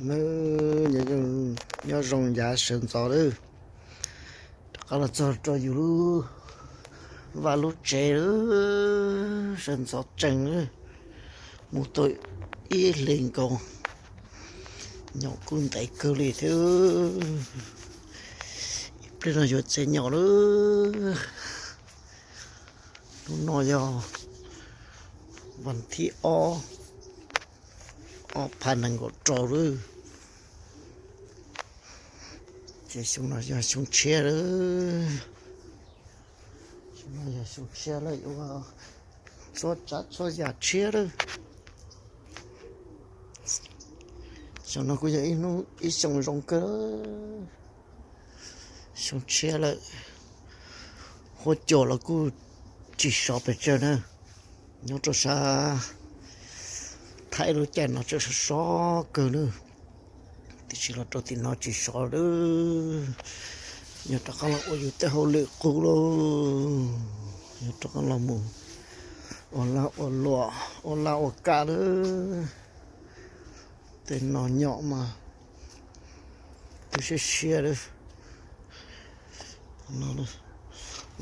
Nyob zoo yav sawv ntxov lawm, rov qab los txog rau yus lub vaj lub tsev lawm, sawv ntxov tsees lawm, mus tau ib hlis nkaus, nyom kuj ntev kawg li thiab. Ib pliag no yuav txia nyom lawm. Hnub no yog vas thib ob, ob phav nees nkaum rau lawm. Ces xyoo no yog xyoo tshiab lawm. Xyoo no yog xyoo tshiab lawm, yuav ua txhua tsav txhua yam tshiab lawm. Xyoo no kuj yog ib hnub ib xyoo zoo kawg. Xyoo tshiab lawm, huab cua los kuj tsis sov pes tsawg na. Nyob rau sab Thaib lub caij no tseem sov sov kawg na, tiam sis los rau tim no tsis sov lawm. Yog rov qab los ua yus tej hauj lwm qub lauj, yog rov qab los mus ua laj ua luam, ua laj ua kam lawm. Tej no nyom mas twb siab siab lawm.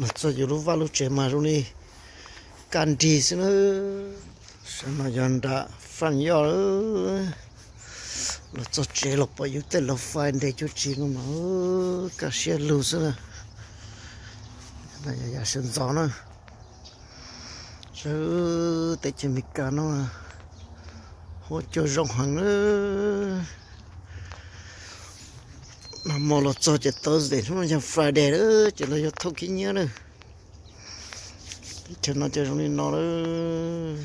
Los txog yus lub vaj lub tsev mas zoo li kaj nrig xwb na. Sab no yog nram Faj Yoj lawm. Los txog tsev los pom yus tej lawv fais nres cuj tsis no mas kaj siab lug xwb na. Yog yam sawv ntxov na. Sawv teb chaws Amelikas no huab cua zoo heev na. Nag hmo los txog ces Thursday, hnub no yog Friday lawm ces lawv yuav thauj khib nyiab na. Teb chaws no ces zoo li no lawm,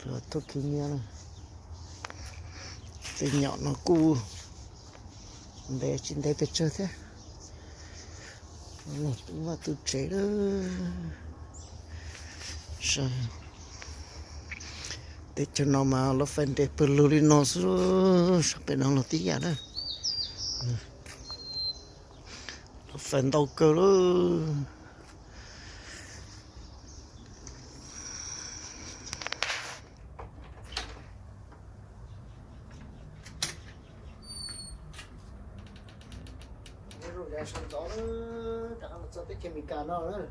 lawv thauj khib nyiab na. Tej nyom no kuj ntev tsis ntev pes tsawg thiab. Los tu vaj tu tsev lawm. Teb chaws no mas lawv fais nres pawg lug li no xwb, sab pem no los tib yam na. Lawv fais ntau kawg lawm. Zoo yav sawv ntxov lawm, rov qab los txog teb chaws Amelikas no lawm,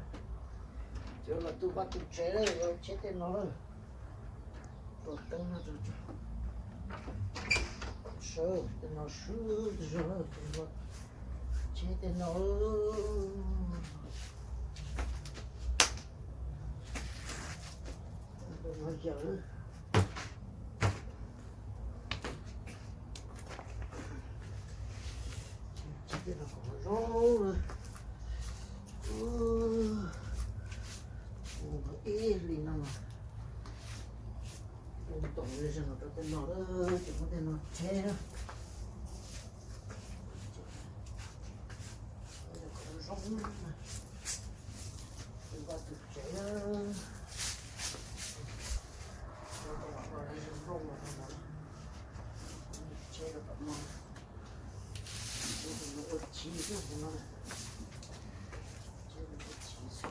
ces los tu vaj tu tsev lawm, yuav cheb tej no lawm. Tua teeb no, sawv tej no swb zog lawm, cheb tej no. Zoo, ib hlis no, ua tom li zog rau tej no, ces muab tej no cheb. Zoo, tus vaj tus tsev, zoo, cheb rau tom no, ua chiv xwb no, ua chiv xwb.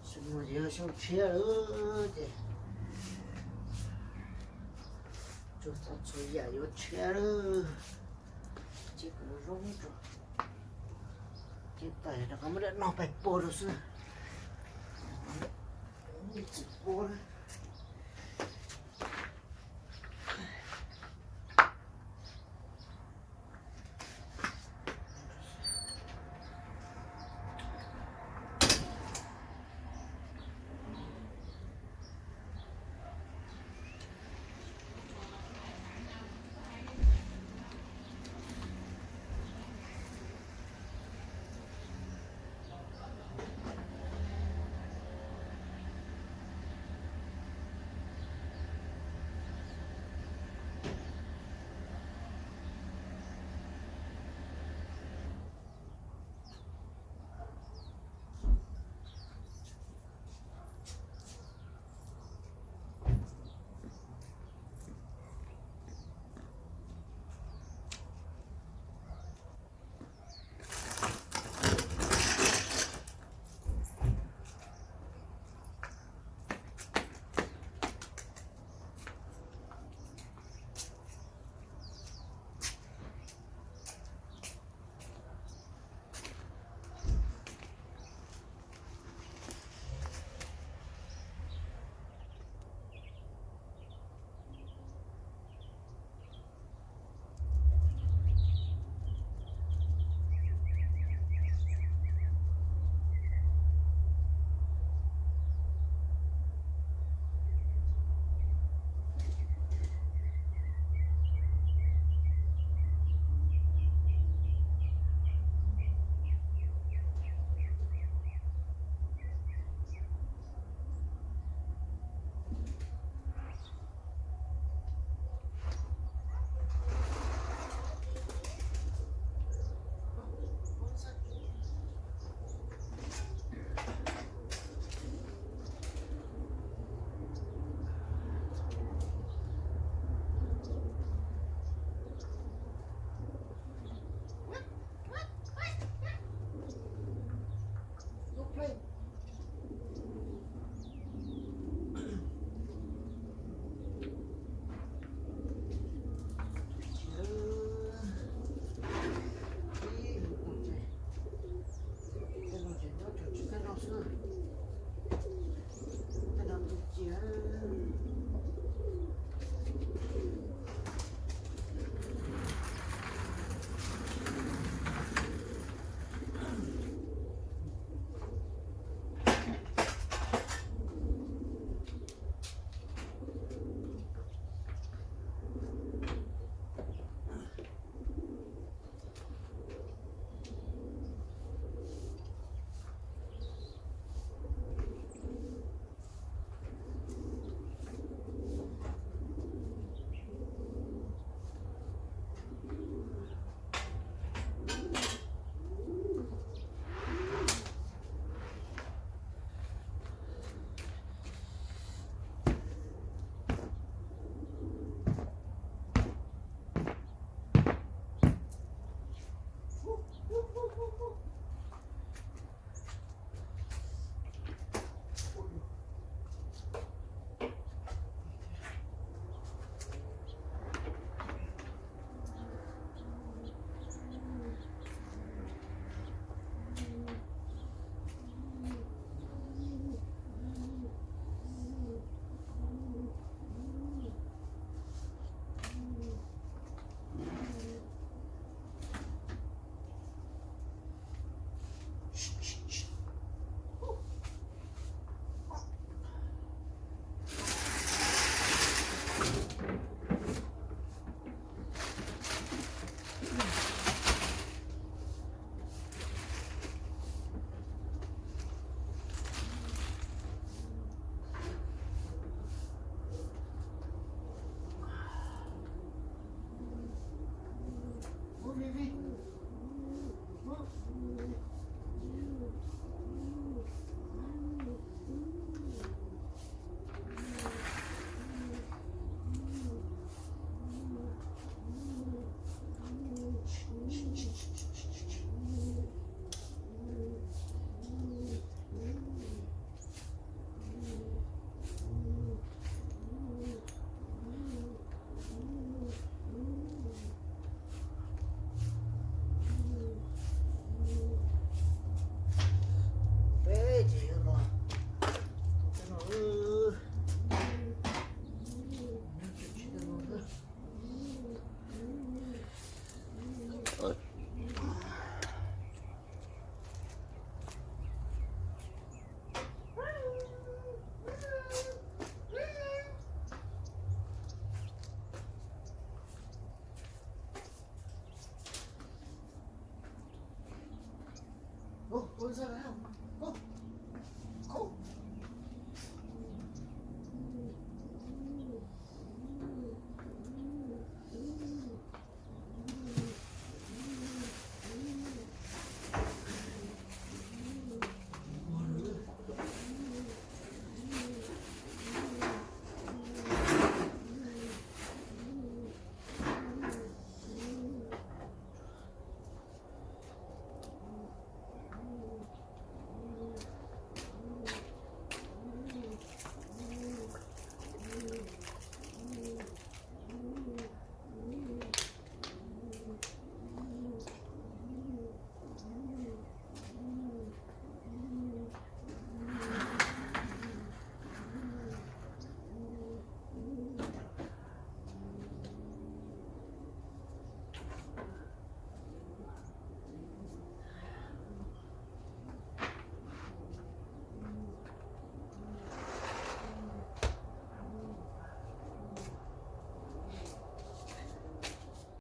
Xyoo no ces yog xyoo tshiab lawm ces tsuas txog txhua yam yuav tshiab lawm. Ces kuv zoo rau ces tas rov qab muab dab no pais pua rau xwb. Txiv pua